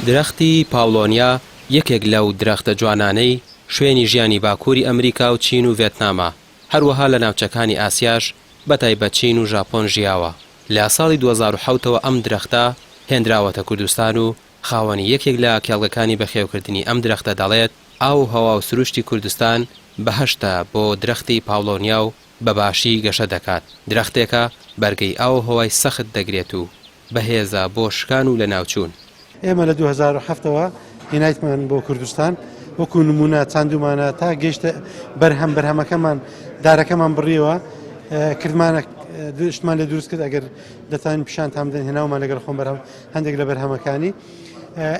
درەختی پاوڵۆنیا یەکێک لەو درەختە جوانانەی شوێنی ژیانی باکووری ئەمریکا و چین و ڤێتنامە، هەروەها لە ناوچەکانی ئاسیاش بەتایبەت چین و ژاپۆن ژیاوە. لە ساڵی 2007 ەوە ئەم درەختە هێنراوەتە کوردستان و خاوەنی یەکێک لە کێڵگەکانی بەخێوکردنی ئەم درەختە دەڵێت، ئاو و هەوا و سروشتی کوردستان بەهەشتە بۆ درەختی پاوڵۆنیا و بە باشی گەشە دەکات، درەختێکە بەرگەی ئاو و هەوای سەخت دەگرێت و بەهێزە بۆ شکان و لەناوچوون. ئێمە لە 2007 ەوە هێنایتمان بۆ کوردستان وەکو نمونە چاندومانە تا گەیشتە بەرهەم بەرهەمەکەمان دارەکەمان بڕیەوە کردمانە شتمان لێ دروست کرد ئەگەر دەتوانین پیشانتان بدەین هێناومان لەگەڵ خۆم بەرهەم هەندێک لە بەرهەمەکانی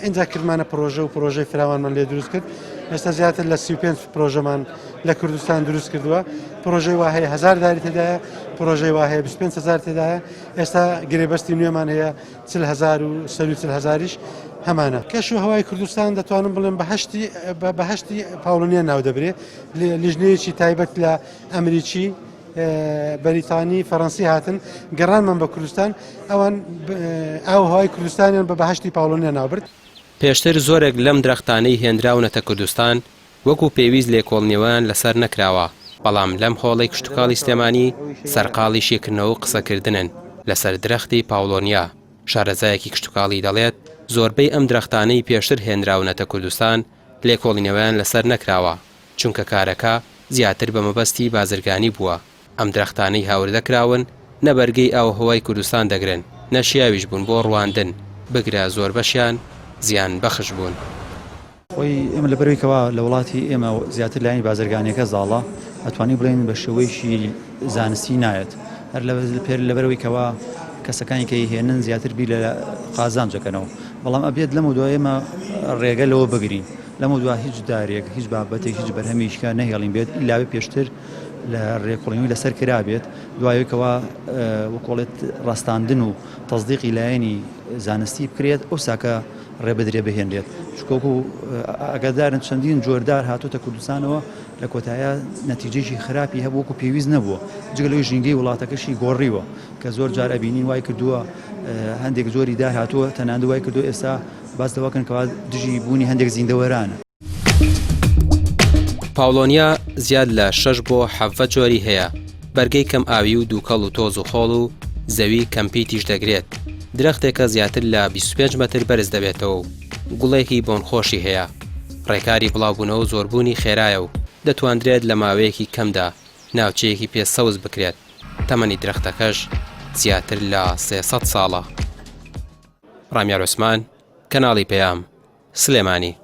ئینجا کردمانە پرۆژە و پرۆژەی فراوانمان لێ دروست کرد ئێستا زیاتر لە 35 پرۆژەمان لە کوردستان دروست کردووە پرۆژەی وا هەیە هزار داری تێدایە پرۆژەی وا هەیە 25 هزار تێدایە ئێستا گرێبەستی نوێمان هەیە 40 هزار و سەروی 40 هزاریش هەمانە کەش و هەوای کوردستان دەتوانم بڵێم بەهشتی بەهشتی پاوڵنیە ناو دەبرێ لیژنەیەکی تایبەت لە ئەمریکی بەریتانی فەرەنسی هاتن گەڕانمان بە کوردستان ئەوان ئاو هەوای کوردستانیان بە بەهشتی پاوڵۆنیا ناوبرد. پێشتر زۆرێک لەم درەختانەی هێنراونەتە کوردستان وەکو پێویست لێکۆڵنیەوەیان لەسەر نەکراوە، بەڵام لەم هۆڵەی کشتوکاڵی سلێمانی سەرقاڵی شیکردنەوە و قسەکردنن لەسەر درەختی پاوڵۆنیا، شارەزایەکی کشتوکاڵی دەڵێت، زۆربەی ئەم درەختانەی پێشتر هێنراونەتە کوردستان لێکۆڵینەوەیان لەسەر نەکراوە، چونکە کارەکە زیاتر بە مەبەستی بازرگانی بووە، ئەم درەختانەی هاوردە کراون نە بەرگەی ئاووهەوای کوردستان دەگرن، نە شیاویش بوون بۆ ڕواندن، بگرە زۆربەشیان زیان بەخش بوون. خۆی ئێمە لەبەرئەوەی کەوا لە وڵاتی ئێمە زیاتر لایەنی بازرگانیەکە زاڵە ئەتوانی بڵێین بە شێوەیەکی زانستی نایەت هەر لەبەرئەوەی کەوا کەسەکانی کە هێنن زیاتر بیر لە قازانج دەکەنەوە بەڵام ئەبێت لەمە دوای ئێمە ڕێگە لەوە بگرین لەمە دوا هیچ دارێک هیچ بابەتێک هیچ بەرهەمێکە نەهێڵین بێت ئیلاوێ پێشتر لە ڕێکۆڵینەوەی لەسەر کرابێت دوایەوەی کەوا وەکۆڵێت ڕاستاندن و تەزدیقی لایەنی زانستی بکرێت ئەو ساکە ڕێ بدرێ بهێنرێت چونکە وەکو ئاگادارن چەندین جۆردار هاتۆتە کوردستانەوە لە کۆتایە نەتیجەیەکی خراپی هەبوو وەکو پێویست نەبووە جگە لەوەی ژینگەی وڵاتەکەشی گۆڕیوە کە زۆر جار ئەبینین وای کردووە هەندێک جۆری دار هاتووە تەنانەت وای کردووە ئێستا باس لەوەکەن کەوا دژی بوونی هەندێک زیندەوەرانە. پاوڵۆنیا زیاد لە شەش بۆ حەڤە جۆری هەیە، بەرگەی کەم ئاوی و دووکەڵ و تۆز و خۆڵ و زەوی کەم پیتیش دەگرێت، درەختێکە زیاتر لە 25 مەتر بەرز دەبێتەوە و گوڵێکی بۆنخۆشی هەیە، ڕێکاری بڵاوبوونەوە و زۆربوونی خێرایە و دەتواندرێت لە ماوەیەکی کەمدا ناوچەیەکی پێ سەوز بکرێت، تەمەنی درەختەکەش زیاتر لە 300 ساڵە. ڕامیار عوسمان، کەناڵی پەیام، سلێمانی.